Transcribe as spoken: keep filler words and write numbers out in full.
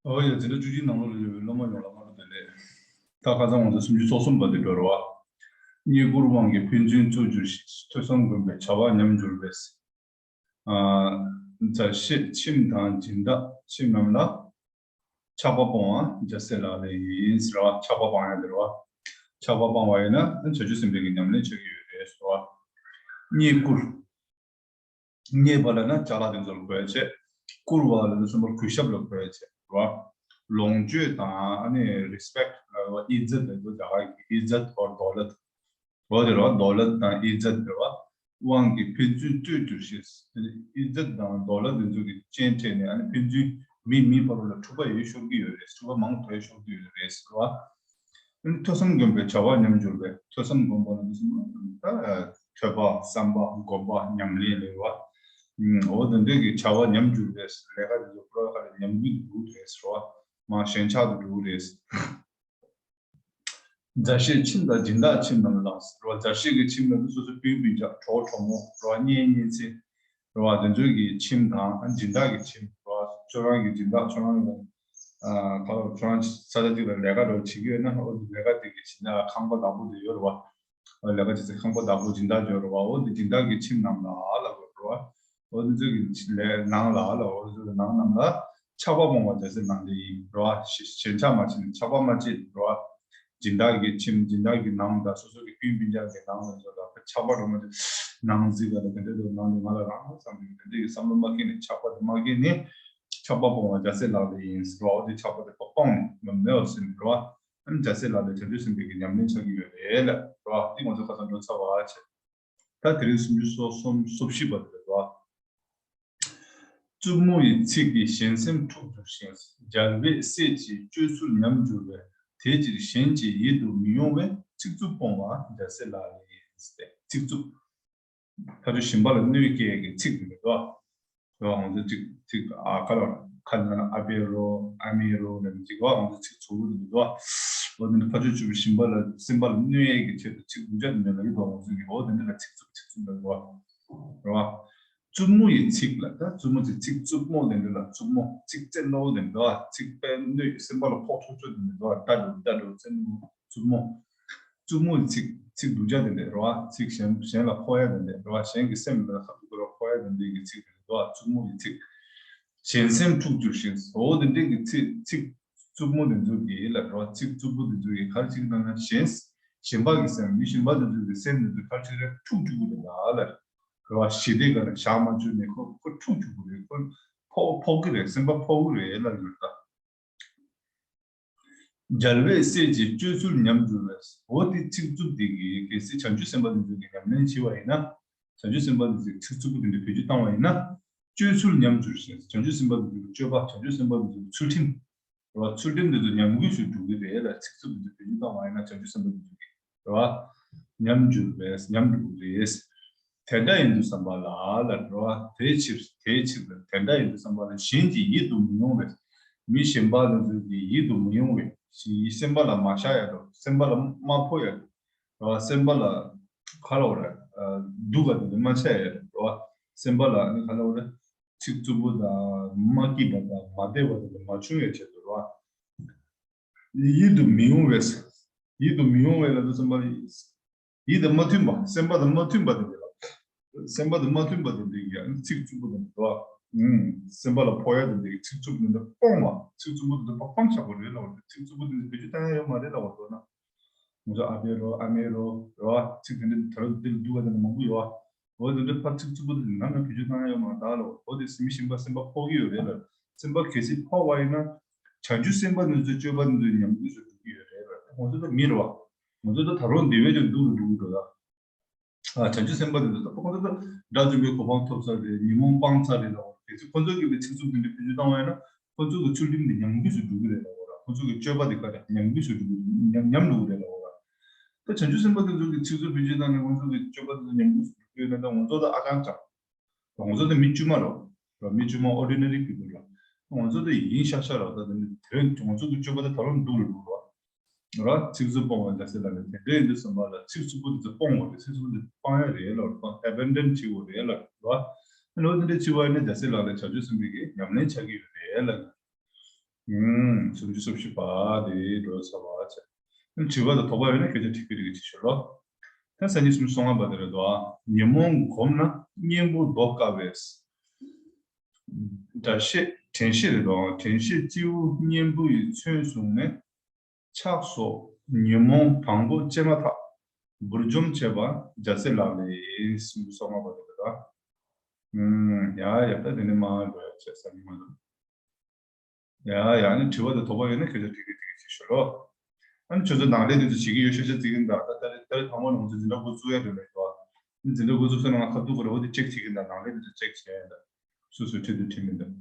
ཨོ་ཡ། འཛིན་གྲྭ་བཅུ་གཅིག་ནང་ལོགས་ལ་ཡོད་པའི་སློབ་མ་ཡོངས་ལ་སྔ་དྲོ་བདེ་ལེགས། ད་ཁ་སང་ང་ཚོ་སུམ་ཅུ་སོ་གསུམ་པ་དེ་འགྲོ་རེད་བ། རྙེད་བཀུར་དབང་གིས་ཕན་ཚུན་རྩོད་གྱུར་ཞིང་། ཐོས་བསམ་སྒོམ་པས་བྱ་བ་ཉམས་འགྱུར་བས། ཨ། མཛའ་བཤེས་ཁྱིམ་དང་སྦྱིན་བདག་ཁྱིམ་རྣམས་ལ། ཆགས་པ་སྤོང་བ་རྒྱལ་སྲས་ལག་ལེན་ཡིན་ཟེར་བ། ཆགས་པ་སྤང་ཡ་དེ་རེད་བ། ཆགས་པ་སྤང་བ་ཡིན་ན་བྱང་ཆུབ་སེམས་དཔའི་གི་ཉམས་ལེན་ཆགས་ཀྱི་ཡོད་རེད་ཟེར་བ། རྙེད་བཀུར། རྙེད་པ་ལབ་ན་ཅ་ལག་དེ་ཚོ་ལ་གོ་ཡ་བྱས། བཀུར་བ་ལབ་ན་སོ་སོ་གུས་ཞབས་ལ་གོ་ཡ་བྱས་རེད་བ། ལོངས་སྤྱོད་དང་ཨ་ནི་རི་སི་པེག་ལབ་ཡ། ཨི་ཛད་ལབ་ཡ་རྒྱ་གར་གྱི་ཨི་ཛད་ཨོར་དོ་ལད། འོ་དེ་རེད་བ། དོ་ལད་དང་ཨི་ཛད་རེད་བ། དབང་གིས་ཕན་ཚུན་རྩོད་གྱུར་ཞིང་། ཨི་ཛད་དང་དོ་ལད་དེ་ཚོ་གི་རྐྱེན་སྤྲད་ནས་ཨ་ནི་ཕན་ཚུན་མི་མི་བར་ལ་འཁྲུག་པ་ཡོད་ཤོར་གྱི་ཡོད་རེད། འཁྲུག་པ་མང་དུ་ཤོར་གྱི་ཡོད་རེད་ཟེར་བ། ཨ་ནི་ཐོས་བསམ་སྒོམ་པས་བྱ་བ་ཉམས་འགྱུར་བས། ཐོས་བསམ་སྒོམ་པ་ལ་ནི་ད་ཐོས་པ་བསམ་པ་སྒོམ་པ་ཉམས་ལེན་ལབ་པ། འོ་དེ་འདྲ་གི་བྱ་བ་ཉམས་འགྱུར་བས། ལས་ཀ་དེ་ཚོ་ཁོ་རང་ཁ་ལ་ཉམས་རྒུད་འགྲོ་རེད་ཟེར་བ། མར་ཞེན་ཆགས་དུ་འགྲོ་གི་རེད། མཛའ་བཤེས་ཁྱིམ་དང་སྦྱིན་བདག་ཁྱིམ་རྣམས་ལ་ཟེར་བ། མཛའ་བཤེས་ཀྱི་ཁྱིམ་ལབ་ན་སོ་སོའི་སྤུན་སྤུན་ཀྱག་གྲོགས་གྲོགས་མོ་རེད་བ། གཉེན་ཉེ་ཚན་རེད་བ། དེ་ཚོའི་གི་ཁྱིམ་དང་ཨ་སྦྱིན་བདག་གི་ཁྱིམ་རེད་བ། ཁྱོད་རང་གི་སྦྱིན་བདག་ཁྱོད་རང་གི་ཨ་ཁ་ལོ་ཁྱོད་རང་ས་ཆ་གཅིག་ལ་ལས་ཀ་རེ་བྱེད་ཀྱི་ཡོད་ན། ཨོ་ལས་ཀ་དེ་གི་སྦྱིན་བདག་ཁང་པ་བདག་པོ་དེ་ཡོད་རེད་བ། ལས་ཀ་བྱེད་སའི་ཁང་པ་བདག་པོ་སྦྱིན་བདག་ཡོད་རེད་བ། འོ་དེ་སྦྱིན་བདག་གི་ཁྱིམ་རྣམས་ལ་ལབ་དགོས་རེད་བ། འོ་དེ་ཚོ་གི་ལས་ནང་ལ་ལ་འོ་དེ་ཚོ་གི་ནང་རྣམས་ལ་ཆགས་པ་སྤོང་བ་རྒྱལ་སྲས་ལག་ལེན་ཡིན་རེད་བ། ཞེན་ཆགས་མ་བྱེད་ནས་ཆགས་པ་མ་བྱེད་རེད་བ། སྦྱིན་བདག་གི་ཁྱིམ་སྦྱིན་བདག་གི་ནང་དང་སོ་སོ་གི་སྤུན་སྤུན་ཀྱག་གི་ནང་ལ་ཚོ་ལ་ཆགས་པ་རུ་མ་བྱེད། ནང་འཛིང་ག་ལ་དེ་འདྲ་དུ་ནང་དུ་ང་ལ་རང་བསམ་པའི་དེ་འདྲ་གི་བསམ་བློ་མ་སྐྱེས་ནས་ཆགས་པ་དེ་མ་སྐྱེས་ནས་ཆགས་པ་སྤོང་བ་རྒྱལ་སྲས་ལག་ལེན་ཡིན་ཟེར་བ། འོ་དེ་ཆགས་པ་དེ་སྤོང་ནས་མེད་པར་སེམས་རེད་བ། ཨ་ནི་རྒྱལ་སྲས་ལག་ལེན་བྱང་ཆུབ་སེམས་དཔའི་གི་ཉམས་ལེན་ཆགས་ཀྱི་ཡོད་རེད་ལ་རེད་བ། འདི་ང་ཚོ་ཁ་སང་འགྲོ་ཚར་བ་བྱས། ད་དེ་རིང་སུམ་ཅུ་སོ་གསུམ་སོ་བཞི་པ་དེ་རེད་བ། བཙུན་མོ་ཡི་ཚིག་གིས་གཞན་སེམས་འཁྲུག་འགྱུར་ཞིང་། རྒྱལ་བའི་སྲས་ཀྱི་སྤྱོད་ཚུལ་ཉམས་འགྱུར་བས། དེ་ཕྱིར་གཞན་གྱི་ཡིད་དུ་མི་འོང་བའི། ཚིག་རྩུབ་སྤོང་བ་རྒྱལ་སྲས་ལག་ལེན་ཡིན། ཚིག་རྩུབ། ཕར་ཕྱོགས་གཞན་པ་ལ་གནོད་སྐྱེལ་གྱི་ཚིག་དེ་རེད་བ། རེད་བ། ང་ཚོ་ཅིག་ཅིག་ཨ་ཁ་ལ་ཁ་ན་ན་ཨ་པེ་རོ་ཨ་མེ་རོ་ལབ་ཅིག་བ། ང་ཚོ་ཚིག་ཚུགས་པོ་འདུག་བ། འོ་དེ་ནི་ཕར་ཕྱོགས་བཅུ་པའི་ཞིང་པ་ལ་སེམས་པ་ལ་གནོད་ཡས་ཀྱི་ཆེད་དུ་ཚིག་རྡུལ་ཆ་དེ་འདྲ་ལབ་ཀྱི་འདུག་ང་ཚོ་གི། འོ་དེ་འདྲ་ལ་ཚིག་རྩུབ་ཚིག་རྩུབ་ལབ་བ། རེད་བ། བཙུན་མོ་ཡི་ཚིག་ལ་ད་བཙུན་མོ་ཚིག་ཚིག་རྩུབ་མོ་དེ་འདྲ་ལ་རྩུབ་མོ། ཚིག་བཙན་ནོ་དེ་འདྲ་བ། ཚིག་དཔེ་གནོད་སེམས་པ་ལ་ཕོག་ཐུག་ཆོག་དེ་འདྲ་བ། ད་འགྲོ་ད་འགྲོ་བཙན་མོ་རྩུབ་མོ། རྩུབ་མོ་ཡི་ཚིག་ཚིག་སྡུག་ཅག་དེ་འདྲ་རེད་བ། ཚིག་གཞན་གཞན་ལ་ཕོག་ཡ་དེ་འདྲ་རེད་བ། གཞན་གྱི་སེམས་ལ་ཁ་ཐུག་གི་ར་ཕོག་ཡ་དེ་འདྲ་གི་ཚིག་དེ་འདྲ་རེད་བ། རྩུབ་མོ་ཡི་ཚིག་གཞན་སེམས་འཁྲུག་འགྱུར་ཞིང་། འོ་དེ་འདྲ་གི་ཚིག་ཚིག་རྩུབ་མོ་དེ་ཚོ་གི་ལ་རེད་བ། ཚིག་རྩུབ་པོ་དེ་ཚོ་གི་ག་རེ་བྱེད་ཀྱི་འདུག་ན། གཞན་གཞན་པ་གི་སེམས། མི་གཞན་པ་དེ་ཚོ་གི་སེམས་དེ་ཚོ་ག་རེ་བྱེད་རེད། འཁྲུག་འགྱུར་གི་རེད་ལ་ལ་རེད་བ། ཞི་བདེ་ག་ལ་བཞག་མ་བཅུག་ནས་ཁོ་ཁོ་འཁྲུག་འགྱུར་གི་རེད། ཁོ་ཕོག་ཕོག་གི་རེད། སེམས་པ་ཕོག་གི་རེད་ལ་ཡོད་ད། རྒྱལ་བའི་སྲས་ཀྱི་སྤྱོད་ཚུལ་ཉམས་འགྱུར་བས། འོ་དེ་ཚིག་རྩུབ་དེ་གིས་གལ་སྲིད་བྱང་ཆུབ་སེམས་དཔའ་དེ་ཚོ་གིས་ཉམས་ལེན་བྱས་པ་ཡིན་ན། བྱང་ཆུབ་སེམས་དཔའ་དེ་ཚོས་ཚིག་རྩུབ་པོ་དེ་འདྲ་བེད་སྤྱོད་བཏང་བ་ཡིན་ན། སྤྱོད་ཚུལ་ཉམས་འགྱུར་ཞིང་། བྱང་ཆུབ་སེམས་དཔའ་དེ་ཚོའི་སྤྱོད་པ། བྱང་ཆུབ་སེམས་དཔའ་དེ་ཚོའི་ཚུལ་ཁྲིམས་རེད་བ། ཚུལ་ཁྲིམས་དེ་ཚོ་ཉམས་རྒུད་སུ་འགྲོ་གི་རེད་ལ། ཚིག་རྩུབ་དེ་ཚོ་བེད་སྤྱོད་བཏང་བ་ཡིན་ན། བྱང་ཆུབ་སེམས་དཔའ་དེ་ཚོ་གིས་རེད་བ། ཉམས་འགྱུར་བས། ཉམས་འགྲོ་གི་རེད། དེ་འདྲ་ཡིན་དུས་ཙམ་པ་ལ་ལ་རེད་བ། དེའི་ཕྱིར་དེའི་ཕྱིར་དེ་འདྲ་ཡིན་དུས་ཙམ་པ་ལ་གཞན་གྱི་ཡིད་དུ་མི་འོང་བའི། མི་གཞན་པ་དེ་ཚོ་གི་ཡིད་དུ་མི་འོང་བའི། སེམས་པ་ལ་མ་ཤར་ཡ་དང་། སེམས་པ་ལ་མ་ཕོག་ཡ་དང་། རེད་བ། སེམས་པ་ལ་ག་རེ་ལབ་དགོས་རེད། སྡུག་ག་དེ་ཚོ་མ་ཆགས་ཡ་དང་། རེད་བ། སེམས་པ་ལ་ནི་ག་རེ་ལབ་དགོས་རེད། ཚིག་རྩུབ་པོ་དང་མ་སྐྱིད་པ་དང་མ་བདེ་བ་དེ་ཚོ་མ་བྱུང་བའི་ཆེད་དུ་རེད་བ། ཡིད་དུ་མི་འོང་བས། ཡིད་དུ་མི་འོང་བས་ལབ་དུས་ཙམ་པ་ལ། ཡིད་དང་མ་མཐུན་པ། སེམས་པ་དང་མ་མཐུན་པ་དེ་འདྲ་ལ། སེམས་པ་དང་མ་མཐུན་པ་དེ་འདྲ་གི་ཚིག་རྩུབ་པོ་དེ་འདྲ་བ། ཨུམ། སེམས་པ་ལ་ཕོག་ཡ་དེ་འདྲ་གི་ཚིག་རྩུབ་དེ་འདྲ་སྤོང་བ། ཚིག་རྩུབ་པོ་དེ་འདྲ་སྤང་བྱ་དགོས་རེད་ལབ་པ་རེད། ཚིག་རྩུབ་པོ་དེ་འདྲ་བེད་སྤྱོད་བཏང་ཡ་ཡོད་མ་རེད་ལབ་པ་རེད་ན། ང་ཚོ་ཨ་ཕའི་རོ་ཨ་མའི་རོ་རེད་བ། ཚིག་དེ་འདྲ་དེ་རིང་འདིར་སྡུག་ག་དེ་འདྲ་མང་པོ་ཡོད་བ། འོ་དེ་འདྲ་ཕར་ཚིག་རྩུབ་པོ་དེ་ནམ་ཡང་བེད་སྤྱོད་བཏང་ཡ་ཡོད་མ་རེད་ལབ་པ། འོ་དེ་མི་གཞན་པ་སེམས་པ་ཕོག་གི་ཡོད་རེད་ལ། སེམས་པ་གལ་སྲིད་ཕོག་པ་ཡིན་ན། བྱང་ཆུབ་སེམས་དཔའ་དེ་ཚོའི་སྤྱོད་པ་དེ་ཚོ་ཉམས་རྒུད་སུ་འགྲོ་གི་ཡོད་རེད་ལ། ང་ཚོ་ད་མི་རེད་བ། ང་ཚོ་ད་ད་རུང་དེ་བས་ཀྱང་སྡུག་རུ་འགྲོ་གི་འགྲོ་ད། ཨ། བྱང་ཆུབ་སེམས་དཔའ་དེ་ཚོ་ད་ཁོ་ཚོ་ད་དགྲ་བཅོམ་པའི་གོ་འཕང་ཐོབ་ཚར་རེད། ཉོན་མོངས་སྤངས་ཚར་རེད་ལ། གལ་སྲིད་ཁོ་ཚོ་གིས་ཚིག་རྩུབ་དེ་འདྲ་བེད་སྤྱོད་བཏང་བ་ཡིན་ན། ཁོ་ཚོ་གི་ཚུལ་ཁྲིམས་དེ་ཉམས་རྒུད་སུ་འགྲོ་གི་རེད་ལ། འོ་ར། ཁོ་ཚོ་གི་སྤྱོད་པ་དེ་ག་རེ་ཉམས་རྒུད་སུ་འགྲོ་གི། ཉམས་ཉམས་འགྲོ་གི་རེད་ལ། འོ་ར། ད་བྱང་ཆུབ་སེམས་དཔའ་དེ་ཚོ་གི་ཚིག་རྩུབ་བེད་སྤྱོད་བཏང་ནས་ཁོ་ཚོ་གི་སྤྱོད་པ་དེ་ཚོ་ཉམས་རྒུད་སུ་འགྲོ་གི་ཡོད་ན། ད་ང་ཚོ་ད་ཨ་ཅང་ཅང་། ང་ཚོ་ད་མི་དཀྱུས་མ་རེད་བ། མི་དཀྱུས་མ། ordinary people རེད། ང་ཚོ་ད་ཡིན་ཤག་ཤག་རེད་བ། ད་དེ་ནི་དེ་རིང་ང་ཚོ་གི་སྤྱོད་པ་ད་ད་རུང་སྡུག་རུ་འགྲོ་རེད་བ། རེད་བ། ཚིག་རྩུབ་སྤོང་བ་རྒྱལ་སྲས་ལག་ལེན། དེ་འདྲ་ཡིན་དུས་ཙམ་པ་ལ་ཚིག་རྩུབ་པོ་དེ་ཚོ་སྤོང་བ་རེད། ཚིག་རྩུབ་པོ་དེ་སྤང་ཡ་རེད་ལ། རེད་བ། abandon བྱེད་དགོས་རེད་ལ། རེད་བ། ཨ་ནི་འོ་དེ་འདྲ་བྱེད་པ་ཡིན་ན་རྒྱལ་སྲས་ལག་ལེན་བྱང་ཆུབ་སེམས་དཔའི་གི་ཉམས་ལེན་ཆགས་ཀྱི་ཡོད་རེད་ལ། ཨུམ། སུམ་ཅུ་སོ་བཞི་པ་དེ་འགྲོ་ཚར་བ་བྱས། དྲི་བ་དང་དོགས་པ་ཡོད་ན་ཁྱོད་ཅག་དྲི་གི་རིགས་ཀྱི་ཞུ་ལོ། ད་སང་ཉིན་སུམ་ཅུ་སོ་ལྔ་པ་དེ་རེད་དོ། ཉོན་མོངས་གོམས་ན་གཉེན་པོ་ལྡོག་དཀའ་བས། དྲན་ཤེས་དྲན་ཤེས་རེད་དོ། དྲན་ཤེས་སྤྱི་བོ་གཉེན་པོ་ཡི་ཚོན་བཟུང་ནས། ཆགས་སོགས་ཉོན་མོངས་དང་པོ་བཅད་མ་ཐག་འབུར་འཇོམས་བྱེད་པ་རྒྱལ་སྲས་ལག་ལེན་ཡིན། སུམ་ཅུ་སོ་ལྔ་པ་དེ་རེད་དོ། ཨུམ། ཡ་ཡ། ད་དེ་ནས་མ་འགྲོ་ཡ་བྱས་ས་ཉིན་མ་འགྲོ། ཡ་ཡ། ནི་དྲི་བ་དང་དོགས་པ་ཡོད་ན་ཁྱོད་ཚོ་དྲི་གི་དྲི་གི་ཞུ་ཞུ་རོགས། ཨ་ནི་ཁྱོད་ཚོ་ནང་ལས་དེ་ཚོ་བྱེད་ཀྱི་ཡོད་ཤོད་ཤོད་བརྩི་གི་འདུག་ད་ལྟ་ལྟ་རེ་དང་པོ་ནང་ཚོ་འཛིན་གྲྭ་འགོ་བཙུགས་ཡ་རེད་མེད་དོ། ནི་འཛིན་གྲྭ་འགོ་བཙུགས་ས་ནང་ཁ་ཐུག་གི་རེ་བ་དེ་ཅེག་བྱེད་ཀྱི་འདུག་ནང་ལས་དེ་ཚོ་ཅེག་བྱས་ཡ་འདུག་སུ་སུ་ཁྲིད་དུ་ཁྲིད་མི་འདུག